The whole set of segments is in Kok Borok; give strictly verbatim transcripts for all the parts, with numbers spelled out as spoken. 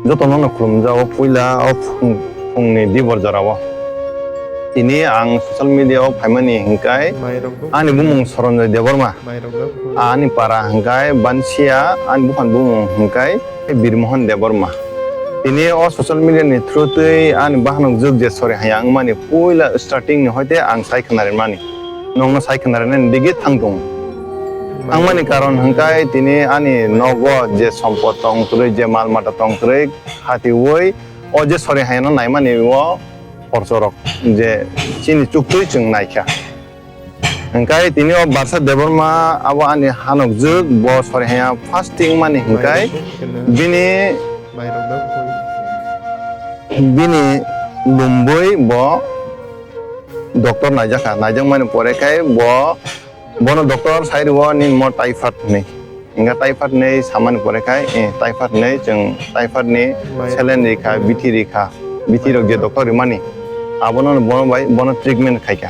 Jotono no khulumjago puila o phung-, phungni dibor jorao. Tini ang social media o phaimani hingkai ani bumung Soronjoy Debbarma. Ani para hingkai Bansia, ani buphani bumung hingkai Birmohon Debbarma. Tini o social media ni through twi ani bahanok jwk je sori haya wngmani puila starting ni hoite ang sai khna rimani. Nokno sai khna rinani digi thang tongo. Thangmani karon hingkai tini ani nogo je sompot tong kwrwi, je mal mata tong kwrwi, khatiwi o je sori hayano naimani o khorchorok je chini chuktwi chwng naikha. Hingkai tini o Barsa Debbarma abo ani hanok jwk, bo sori haya fasting mani hingkai bini, bini lumbui bo doctor naijakha, naijakmani pore khai bo, bono doctor sai rwo nini mo typhoid hinwi. Hingkhe typhoid hinwi samani pore khai, eh, typhoid hinwi chwng typhoid ni saline rikha, bithi rikha, bithi rok je doctor rimani, abono bono bai, bono treatment khaikha.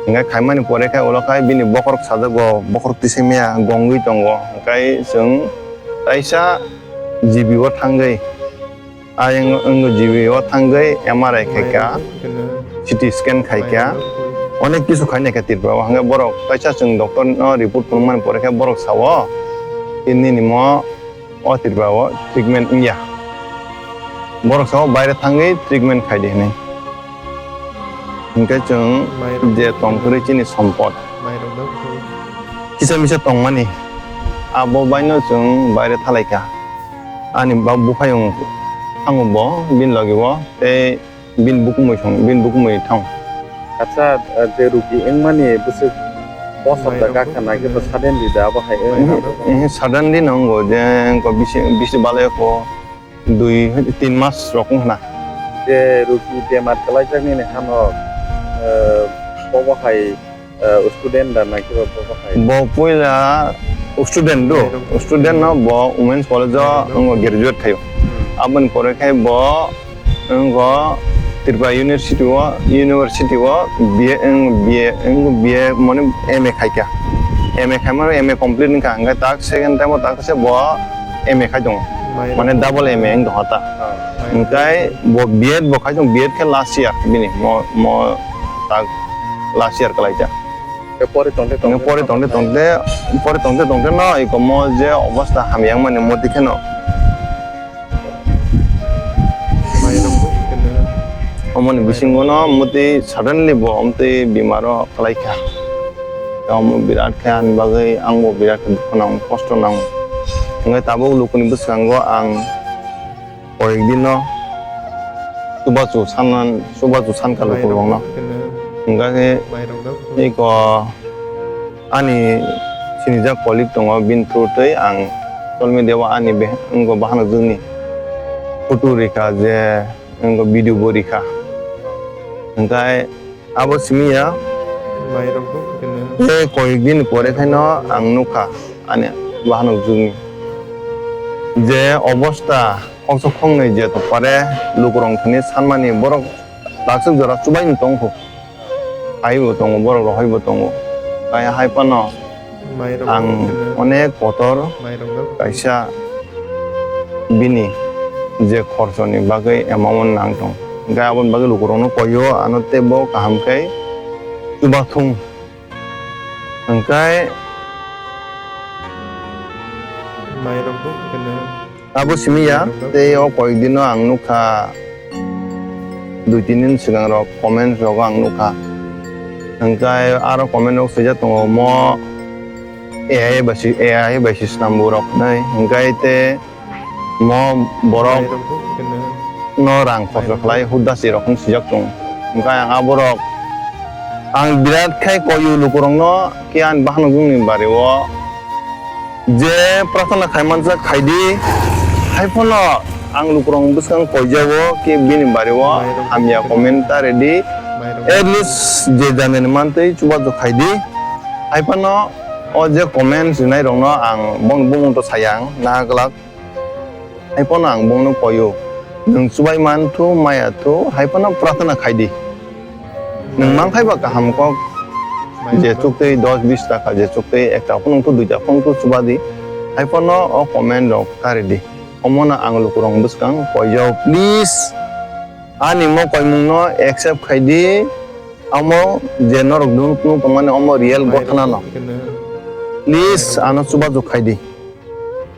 Hingkhe khaimani pore khai ulo khai bini bokhorok sajago, bokhorok tisai maya gongwi tongo, hingkhe chwng taisa G B o thangwi, ayang wngwi G B o thangwi M R I khaikha, C T scan khaikha, onek kisu khainai kha Tripura o. Hingkhe borok kaisa chwng doctor no report phunukmani pore khe borok sao, nini mo o Tripura o treatment wngya. Borok sao baire thangwi treatment khaidi hinwi. Hingkhe chwng je tongkwrwi chini sompot kisa misa tongmani, abo baino chwng baire thalaikha. Ani bab buphayung thango bo bini logi o, tei bini bukumui song, bini bukumui thang. Acha, je rugi wngmani bwswk bosor da gakha nai khe to suddenly da abo hai wngya. Eh, suddenly no wngo je wngkha bisi, bisi balai kho dui tin mas rok wngkha na. Je rugi bemar kwlaijak nini hano, eh, bobo hai, eh, student da nai khe bo bobo hai. Bo puila student do, student no bo Women's College o wngkha graduate khaio. Aboni pore khe bo wngkha Tripura University o, University o B A, wng, B A, wng, B A mane M A khaikha. M A khaimano M A complete wngkha, hingkhe tak second time o tak se bo M A khai tongo. Mane double M A wng tongkha ta. Hingkhe bo B Ed bo khai tongo, B Ed khe last year bini, mo, mo tak last year kwlaijak. Pore tongte tongte, pore tongte tongte, pore tongte tongte no iko mo je obosta hamya wngmani moti kheno. Omoni bisingo no moti suddenly bo omtwi bimaro kwlaikha. Omo birat khe ani bagwi angbo birat khe dukhu nango, kosto nango. Hingkhe tabuk lukuni bwskango ang koyekdino chubachu sanan, chubachu sankha lukurokno. Hingkhe iko ani sinijak colleague tongo, bini through twi ang social media o ani be-, wngkha bahanok jwkni photo rikha je, wngkha video bo rikha. Hingkhe abo simi ya. Tei koyekdin pore khaino ang nukha ani bahanok jwkni je obosta, khoksa khoknwi je to pare lukurok thani sanmani borok daksuk jora chubaino tongkho. Haibo tongo, borok rohorbo tongo. Tei hai phano ang onek kotor kaisa bini je khorchoni bagwi amount nang tong. Hingkhe aboni bagwi lukurokno koio, ano teibo kaham khe chubathung. Hingkhe abo simi ya, tei o koyekdino ang nukha, dui tin din swkang rok comment rogo ang nukha. Hingkhe aro comment rok swijak tongo, mo A I bai si, A I bai si swnambu rok hinwi. Hingkhe tei mo borok no rang khorcho khlai hudasi rok hinwi swijak tongo. Hingkhe ang aborok, ang birat khai koyu lukurokno khe ani bahanok jwkni bari o je prarthana khai manjak khai di, hai phano ang lukurok bwskang koijago khe bini bari o hamya comment ta redi, at least je janani mantwi chubachu khai di, hai phano o je comment rinai rokno ang bongni bumung to saya ang naha glak. Hai phano ang bongno koio, nwng chubai man thu, maya thu, hai phano prarthana khai di. Nwng man khai ba kaham kok, je chuktwi dos bis taka, je chuktwi ek taka phano wng thu, dui taka phano wng thu chuba di. Hai phano o comment rok kari di. Omono ang lukurok bwskang koijao. Please, ani mo koimungno accept khaidi. Amo je norok nung tongmani omo real gothanano. Please, ano chubachu khaidi.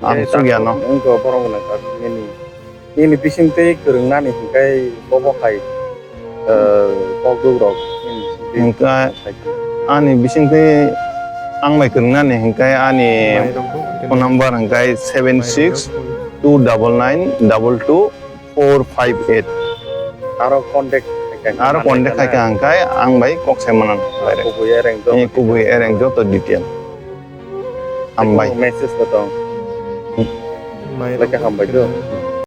Ang chukya no. Wngkha borok nang kha nini, nini bisingtwi kwrwngnani hwnkhe bobo hai, eh, kokduk rok nini bisingtwi. Hwnkhe ani bisingtwi ang bai kwrwngnani hwnkhe ani phone number hwnkhe seven six two double nine double two four five eight. Aro contact khai kha. Aro contact khai kha hwnkhe ang bai kok sai manan. Kubui ereng joto. Eh, kubui ereng joto detail. Hambai. Message ko tong. Hmm. Lake hambai do.